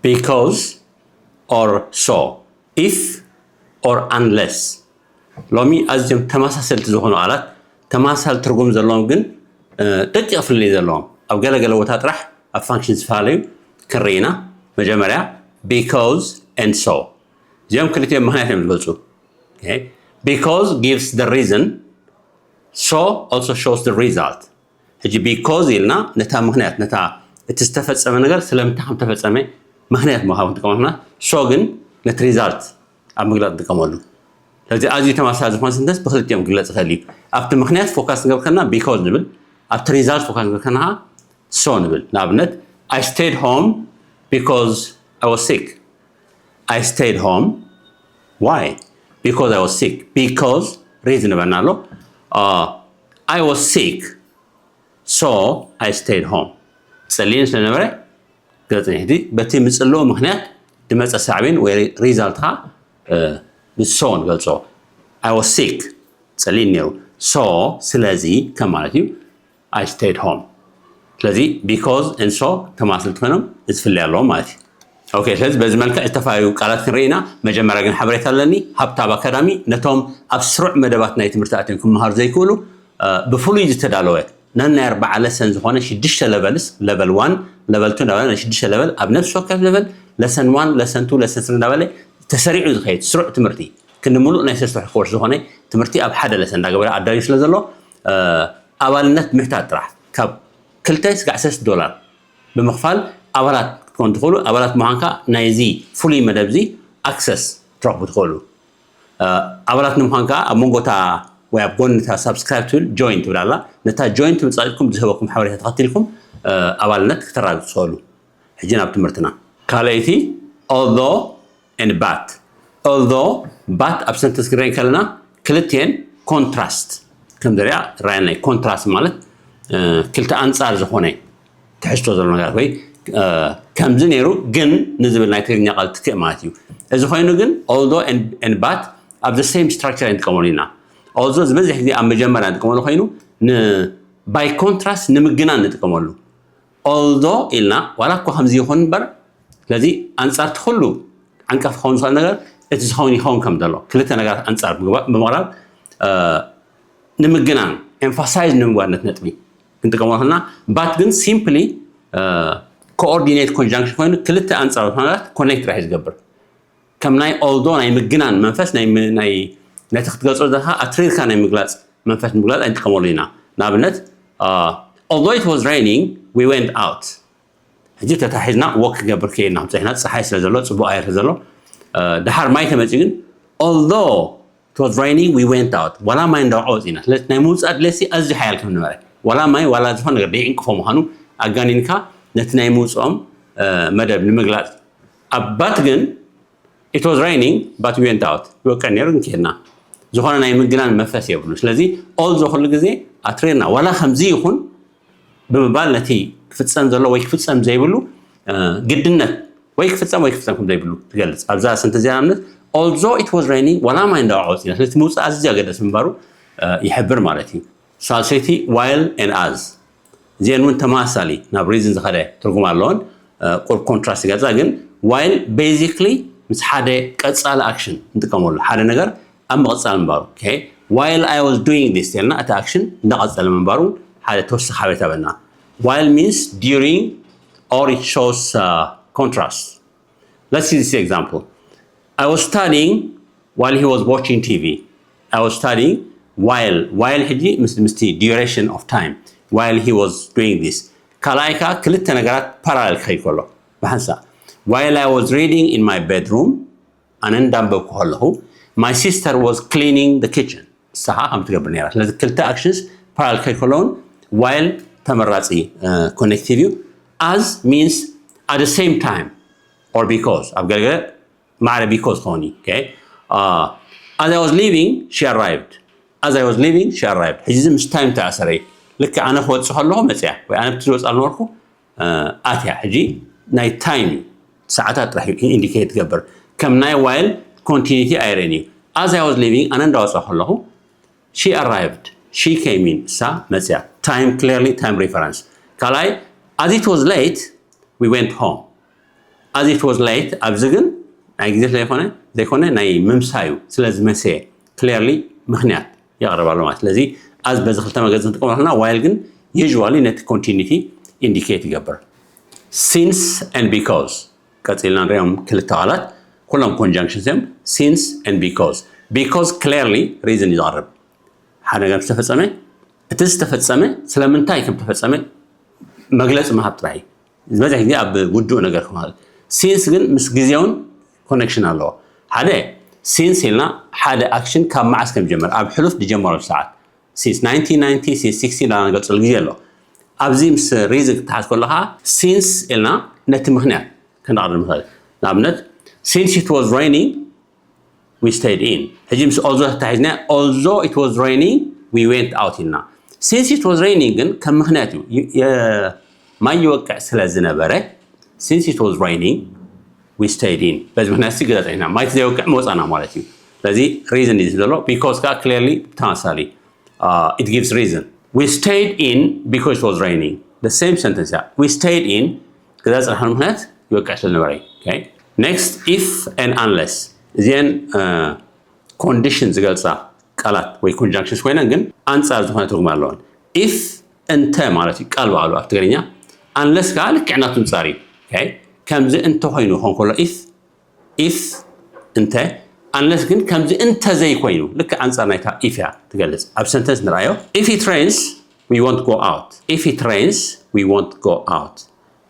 because or so, if or unless። ሎሚ ኣዝዮም ተመሳሰልቲ ዝኾኑ ቃላት፣ ተመሳሳሊ ትርጉም ዘለዎም ግን ደቂቕ ፍልልይ ዘለዎም፣ ኣብ ገለገለ ቦታ ጥራሕ ኣብ function ዝፈላለዩ ክንርኢ ኢና። መጀመርያ because and so፣ እዚኦም ክልቲኦም ምኽንያት እዮም ዝገልፁ። Because gives the reason, so also shows the result። ሕጂ because ኢልና ነታ ምኽንያት፣ ነታ እቲ ዝተፈፀመ ነገር ስለምንታይ ከም ተፈፀመ ምኽንያት ምሃብ ንጥቀመሉ ኢና። So ግን ነቲ result ኣብ ምግላፅ ንጥቀመሉ። ስለዚ ኣዝዩ ተመሳሳሊ ዝኾነ sentence ብክልቲኦም ክግለፅ ይኽእል እዩ። ኣብቲ ምኽንያት focus ንገብር ከለና because ንብል፣ ኣብቲ result focus ንገብር ከለና so ንብል። ንኣብነት I stayed home because I was sick። I stayed home. Why? Because I was sick. Because reason በልና ኣሎ። I was sick, so I stayed home። ጸሊእኒ ስለነበረ ገጽ ንሕቲ በቲ ምጽልኡ ምኽንያት ዝመጸ ሳዕቤን ወይ result ኻ ብ so ንገልጾ። I was sick፣ ጸሊእኒ ነይሩ። So ስለዚ ከም ማለት እዩ። I stayed home። ስለዚ because and so ተማስልቲ ኮይኖም እዚ ፍልይ ኣለዎም ማለት እዩ። Okay፣ ስለዚ በዚ መልክዕ ዝተፈላለዩ ቃላት ክንርኢ ኢና። መጀመርያ ግን ሓበሬታ ኣለኒ። ሃብታብ ኣካዳሚ ነቶም ኣብ ስሩዕ መደባት ናይ ትምህርቲ ኣትዮም ክመሃሩ ዘይክእሉ ብፍሉይ ዝተዳለወ ነናይ ኣርባዓ lesson ዝኾነ ሽዱሽተ levels፣ level one፣ level two እንዳበለ ናይ ሽዱሽተ level ኣብ ነፍሲ ወከፍ level lesson one፣ lesson two፣ lesson three እንዳበለ ተሰሪዑ ዝኸይድ ስሩዕ ትምህርቲ ክንዲ ምሉእ ናይ ሰለስተ ወርሒ ኮርስ ዝኾነ ትምህርቲ ኣብ ሓደ lesson እንዳገበረ ኣዳልዩ ስለ ዘሎ ኣባልነት ምሕታት ጥራሕ ካብ ክልተ ስጋዕ ሰለስተ ዶላር ብምኽፋል ኣባላት ክትኮኑ ትኽእሉ። ኣባላት ምዃንካ ናይዚ ፍሉይ መደብ እዚ access ትረኽቡ ትኽእሉ። ኣባላት ንምዃን ከዓ ኣብ መንጎታ ወይ ኣብ ጎኒ እታ subscribe ትብል join ትብል ኣላ። ነታ join ትብል ጻኢትኩም ዝህበኩም ሓበሬታ ተኸቲልኩም ኣባልነት ክተራግጹ ትኽእሉ። ሕጂ ናብ ትምህርትና። ካልኣይቲ although and but። Although but ኣብ sentence ክንርኢ ከለና ክልቲኤን contrast ከም ዝሪኣ ራያናይ። Contrast ማለት ክልተ ኣንጻር ዝኾነ ትሕዝቶ ዘሎ ነገራት ወይ ከምዚ ነይሩ ግን ንዝብል ናይ ትግርኛ ቃል ትክእ ማለት እዩ። እዚ ኮይኑ ግን although and but ኣብ the same structure ንጥቀመሉ ኢና። Although ዝበዝሕ ግዜ ኣብ መጀመርያ ንጥቀመሉ ኮይኑ by contrast ንምግናን ንጥቀመሉ። Although ኢልና ዋላ እኳ ከምዚ ይኹን እምበር፣ ስለዚ ኣንጻርቲ ኩሉ ዓንቀፍ ክኸውን ዝኽእል ነገር እቲ ዝኸውን ይኸውን ከም ዘሎ ክልተ ነገራት ኣንጻር ብምቕራብ ንምግናን፣ emphasize ንምግባር ነቲ ነጥቢ ክንጥቀመሉ ከለና፣ but ግን simply coordinate conjunction ኮይኑ ክልተ ኣንጻር ነገራት connect ጥራሕ እዩ ዝገብር። ከም ናይ although ናይ ምግናን መንፈስ ነቲ ክትገልጾ ዘለካ ኣትሪርካ ናይ ምግላጽ መንፈስ ንምግላጽ ኣይንጥቀመሉ ኢና። ንኣብነት although it was raining, we went out። ሕጂ ተታሒዝና walk ክገብር ከይድና፣ ጸሓይ ስለ ዘሎ፣ ጽቡቕ ኣየር ስለ ዘሎ፣ ድሓር ማይ ተመጺኡ ግን although it was raining, we went out። ዋላ ማይ እንዳወዓ ወጺና። ስለዚ ናይ ምውጻእ ድሌሲ ኣዝዩ ሓያል ከም ነበረ፣ ዋላ ማይ ዋላ ዝኾነ ነገር ደይዕንቅፎ ምዃኑ ኣጋኒንካ ነቲ ናይ ምውጽኦም መደብ ንምግላጽ። ኣብ but ግን it was raining but we went out፣ ይወቅዕ ነይሩ ግን ከድና። ዝኾነ ናይ ምግናን መንፈስ የብሉ። ስለዚ although ኩሉ ግዜ ኣትሪርና ዋላ ከምዚ ይኹን ብምባል ነቲ ክፍጸም ዘሎ ወይ ክፍጸም ዘይብሉ ግድነት ወይ ክፍጸም ወይ ክፍጸም ከም ዘይብሉ ትገልጽ። ኣብዛ sentence እዚኣ ንኣብነት although it was raining፣ ዋላ ማይ እንዳወዓ ወጺና። ስለዚ ምውጻእ ኣዝዩ ኣገዳሲ ምንባሩ ይሕብር ማለት እዩ። ሳልሰይቲ while and as። እዚአን እውን ተመሳሳሊ ናብ reason ዝኸደ ትርጉም ኣለዎን ቁርብ contrast ይገልጻ። ግን while basically ምስ ሓደ ቀጻሊ action ንጥቀመሉ፣ ሓደ ነገር ኣብ ምቕጻል ምንባሩ። Okay, while I was doing this ተልና እቲ action እንዳቐጸለ ምንባሩ ሓደ ተወሳኺ ሓበሬታ በና። While means during or it shows contrast. Let's see this example. I was studying while he was watching TV. I was studying while, while ሕጂ ምስ ምስቲ duration of time, while he was doing this። ካልኣይ ከዓ ክልተ ነገራት parallel ክኸይድ ከሎ ብሓንሳእ። While I was reading in my bedroom፣ ኣነ እንዳንበብኩ ከለኹ፣ my sister was cleaning the kitchen። ንሳ ከዓ ከም ትገብር ነይራ። ስለዚ ክልተ actions parallel ክኸይድ ከለውን while ተመራጺ connective እዩ። As means at the same time or because። ኣብ ገለገለ ማዕረ because ክኸውን እዩ። Okay, as I was leaving, she arrived። As I was leaving, she arrived። ሕጂ እዚ ምስ time ተኣሰረ እዩ። ልክዕ ኣነ ክወጽእ ከለኹ መጽያ ወይ ኣነ ብቲ ዝወጽኣ ዝነበርኩ ኣትያ። ሕጂ ናይ time እዩ፣ ሰዓታት ጥራሕ እዩ indicate ትገብር። ከም ናይ while continuity ኣይርእን እዩ። As I was leaving፣ ኣነ እንዳወጽኣ ከለኹ she arrived, she came in፣ እሳ መጽያ። Time clearly time reference። ካልኣይ as it was late, we went home። as it was late ኣብዚ ግን ናይ ግዜ ስለይኮነ ዘይኮነ ናይ ምምሳዩ ስለ ዝመሰየ clearly ምኽንያት የቕርብ ኣሎ ማለት። ስለዚ as በዚ ክልተ መገዲ ክንጥቀመሉ ከለና while ግን usually ነቲ continuity indicate ይገብር። Since and because ቀፂልና ንሪኦም ክልተ ቃላት ኩሎም conjunctions እዮም። Since and because because clearly reason እዩ ዘቕርብ። ሓደ ነገር ዝተፈፀመ እቲ ዝተፈፀመ ስለምንታይ ከም ተፈፀመ መግለፂ ምሃብ ጥራይ እዩ። ዝበዝሕ ግዜ ኣብ ውዱእ ነገር ክመሃር። Since ግን ምስ ግዜውን connection ኣለዎ። ሓደ since ኢልና ሓደ action ካብ መዓስ ከም ጀመር ኣብ ሕሉፍ ዝጀመረሉ ሰዓት since nineteen ninety since sixty ዳናገልፀሉ ግዜ ኣሎ። ኣብዚ ምስ reason ክትሓዝ ከለካ since ኢልና ነቲ ምክንያት ከነቕርብ ንኽእል። ንኣብነት since it was raining we stayed in። ሕጂ ምስ although ተታሒዝና although it was raining we went out ኢልና። Since it was raining ግን ከም ምክንያት እዩ። ማይ ይወቅዕ ስለ ዝነበረ since it was raining we stayed in። በዚ ምክንያት ሲ ገዛ ፀኒሕና ማይ ዘይወቅዕ መውፃና ማለት እዩ። ስለዚ reason እዩ ዘሎ። Because ከዓ clearly ብተመሳሳሊ it gives reason። We stayed in because it was raining። The same sentence እያ። We stayed in ገዛ ዝፀናሕናሉ ምክንያት ይወቅዕ ስለ ዝነበረ እዩ። Next if and unless እዚአን condition ዝገልፃ ቃላት ወይ conjunctions ኮይነን ግን ኣንፃር ዝኾነ ትርጉም ኣለወን። If እንተ ማለት እዩ ቃል በዓሉ ኣብ ትግርኛ። Unless ከዓ ልክዕ ናቱ ኣንፃር እዩ። ከምዚ እንተኮይኑ ክኾን ከሎ if if እንተ unless ግን ከምዚ እንተዘይኮይኑ ልክዕ ኣንፃር ናይታ if እያ ትገልፅ። ኣብ sentence ንርኣዮ። If it rains we won't go out። If it rains we won't go out።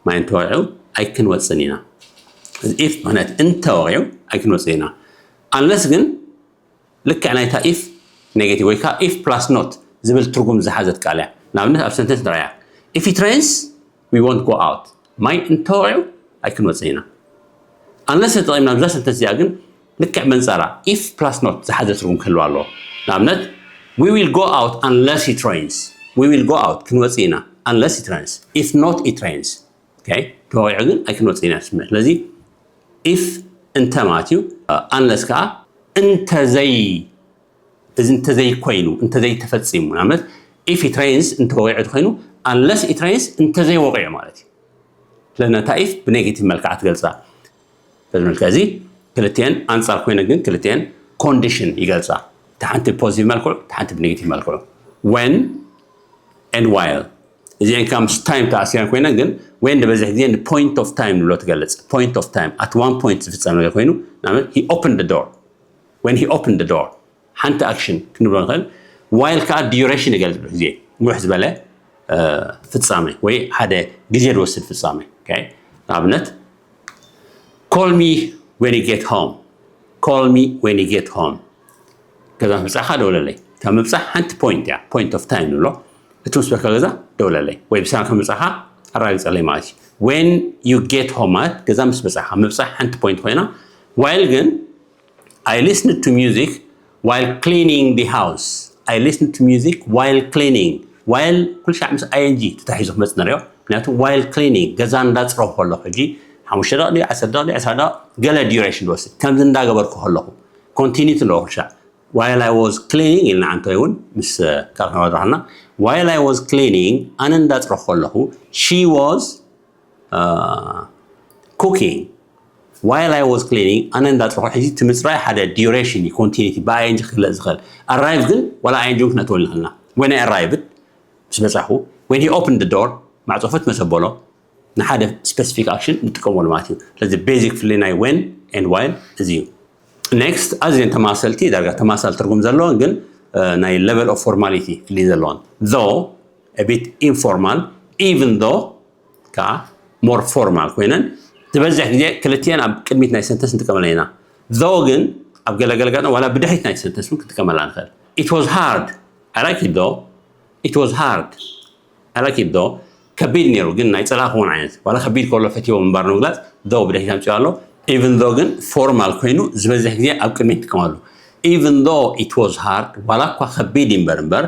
ማይ እንተወቂዑ ኣይክንወፅን ኢና። If ማለት እንተወቂዑ ኣይክንወፅን ኢና። Unless ግን ልክዕ ናይታ if negative ወይ ከዓ if plus not ዝብል ትርጉም ዝሓዘት ቃል እያ። ንኣብነት ኣብ sentence ንርኣያ። If it rains we won't go out። ማይ እንተወቂዑ ኣይክንወፅእ ኢና። Unless ተጠቒምና ኣብዛ sentence እዚኣ ግን ልክዕ መንፃራ if plus not ዝሓዘ ትርጉም ክህልዋ ኣለዎ። ንኣብነት we will go out unless it rains። We will go out ክንወፅእ ኢና unless it rains። If not it rains። ተወቂዑ ግን ኣይክንወፅእ ኢና። ስለዚ if እንተ ማለት እዩ። Unless ከዓ እንተዘይ እዚ እንተዘይኮይኑ እንተዘይተፈፂሙ ንኣብነት if it rains እንተወቂዑ ተኮይኑ unless it rains እንተዘይወቂዑ ማለት እዩ። ስለዚ ነታ if ብnegative መልክዓ ትገልፃ። በዚ መልክዕ እዚ ክልቲአን ኣንፃር ኮይነ ግን ክልቲአን condition ይገልፃ። እታ ሓንቲ positive መልክዑ እታ ሓንቲ ብnegative መልክዑ። When and while እዚአን ከዓ ምስ time ተኣሲረን ኮይነን ግን when ዝበዝሕ ግዜ point of time ንብሎ ትገልፅ። Point of time at one point ዝፍፀም ነገር ኮይኑ ንኣብነት he opened the door። When he opened the door ሓንቲ action ክንብሎ ንኽእል። While ከዓ duration ይገልፅ ብዙሕ ግዜ ንውሕ ዝበለ ፍፃመ ወይ ሓደ ግዜ ዝወስድ ፍፃመ። ንኣብነት call me when you get home። Call me when you get home። ገዛ ምብፃሕካ ደውለለይ። እታ ምብፃሕ ሓንቲ point እያ። Point of time ንብሎ። እቲ ምስ በልካ ገዛ ደውለለይ ወይ ብሰላም ከም ምብፃሕካ ኣረጋግፀለይ ማለት እዩ። When you get home ማለት ገዛ ምስ በፃሕካ ምብፃሕ ሓንቲ point ኮይና while ግን I listened to music while cleaning the house። I listened to music while cleaning። While ኩሉ ሻዕ ምስ ing ተታሒዙ ክመፅእ ንሪኦ። ምክንያቱ while cleaning ገዛ እንዳፅረኹ ከለኹ ሕጂ ሓሙሽተ ደቂ ዓሰርተ ደቂ ዕስራ ደቂ ገለ duration ዝወስድ ከምዚ እንዳገበርኩ ከለኹ continue ኣለዎ ኩሉ ሻዕ። While I was cleaning ኢልና ዓንቶ እውን ምስ ካብ ከማድረሃልና while I was cleaning ኣነ እንዳፅረኹ ከለኹ she was cooking። While I was cleaning ኣነ እንዳፅረኹ ሕጂ እቲ ምፅራይ ሓደ duration እዩ። Continuity ብ ing ክግለፅ ዝኽእል። Arrive ግን ዋላ ing እውን ክነእትወሉ ንኽእልና። When I arrived ምስ በፃኹ። When he opened the door ማዕፆ ፈት መሰበሎ ንሓደ specific action ንጥቀመሉ ማለት እዩ። ስለዚ basic ፍልይ ናይ when and while እዚ እዩ። Next ኣዝየን ተማሰልቲ ዳርጋ ተማሳል ትርጉም ዘለዎን ግን ናይ level of formality ፍልይ ዘለዎን though a bit informal even though ከዓ more formal ኮይነን ዝበዝሕ ግዜ ክልቲአን ኣብ ቅድሚት ናይ sentence ንጥቀመለን ኢና። Though ግን ኣብ ገለገለ ጋጥም ዋላ ብድሕሪት ናይ sentence እውን ክንጥቀመላ ንኽእል። It was hard። I like it though። It was hard። I like it though። ከቢድ ነይሩ ግን ናይ ፀላእክዎን ዓይነት ዋላ ከቢድ ከሎ ፈትዎ ምንባር ንምግላፅ though ብድሕሪት ኣምፅኦ ኣሎ። Even though ግን formal ኮይኑ ዝበዝሕ ግዜ ኣብ ቅድሚት ንጥቀመሉ። Even though it was hard ዋላ እኳ ከቢድ እዩ እምበር እምበር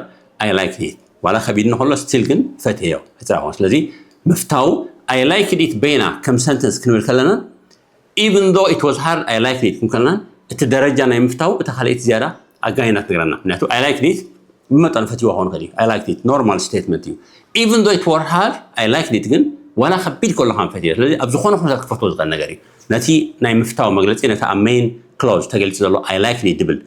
I liked it። ዋላ ከቢድ ንከሎ still ግን ፈትየዮ። ሕፅራ ኾን ስለዚ ምፍታው I liked it በይና ከም sentence ክንብል ከለና even though it was hard I liked it ክንብል ከለና እቲ ደረጃ ናይ ምፍታው እታ ካልኣይቲ ዝያዳ ኣጋይና ትነግረና። ምክንያቱ I liked it ብመጠኑ ፈትይዋ ክኸውን ይኽእል እዩ። I liked it normal statement እዩ። Even though it was hard I liked it ግን ዋላ ከቢድ ከሎ ከም ፈትዮ። ስለዚ ኣብ ዝኾነ ኩነታት ክፈትዎ ዝኽእል ነገር እዩ። ነቲ ናይ ምፍታው መግለጺ፣ ነቲ ኣብ main clause ተገሊጹ ዘሎ I like it ድብል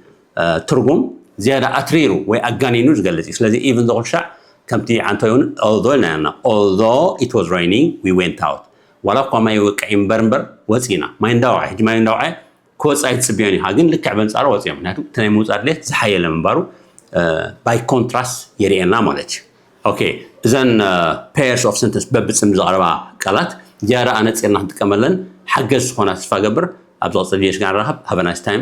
ትርጉም ዝያዳ ኣትሪሩ ወይ ኣጋኒኑ ዝገልጽ እዩ። ስለዚ even the ኩሻዕ ከምቲ ዓንቶ ይሁን although ኢልና ኣለና። Although it was raining, we went out። ዋላ እኳ ማይ ይወቅዕ እምበር እምበር ወፂና። ማይ እንዳወዓየ፣ ሕጂ ማይ እንዳወዓየ ክወፅእ ኣይትፅብዮን ኢኻ፣ ግን ልክዕ በንፃሩ ወፂኦም። ምክንያቱ እቲ ናይ ምውፃእ ድሌት ዝሓየለ ምንባሩ by contrast የርእየና ማለት እዩ። Okay፣ እዘን pairs of sentence በብፅምዲ ዝቐረባ ቃላት ዝያዳ ኣነፂርና ክንጥቀመለን ሓገዝ ዝኾና ተስፋ ገብር። ኣብ ዝቐፅል ቪድዮ ሽጋር ንራኸብ። Have a nice time።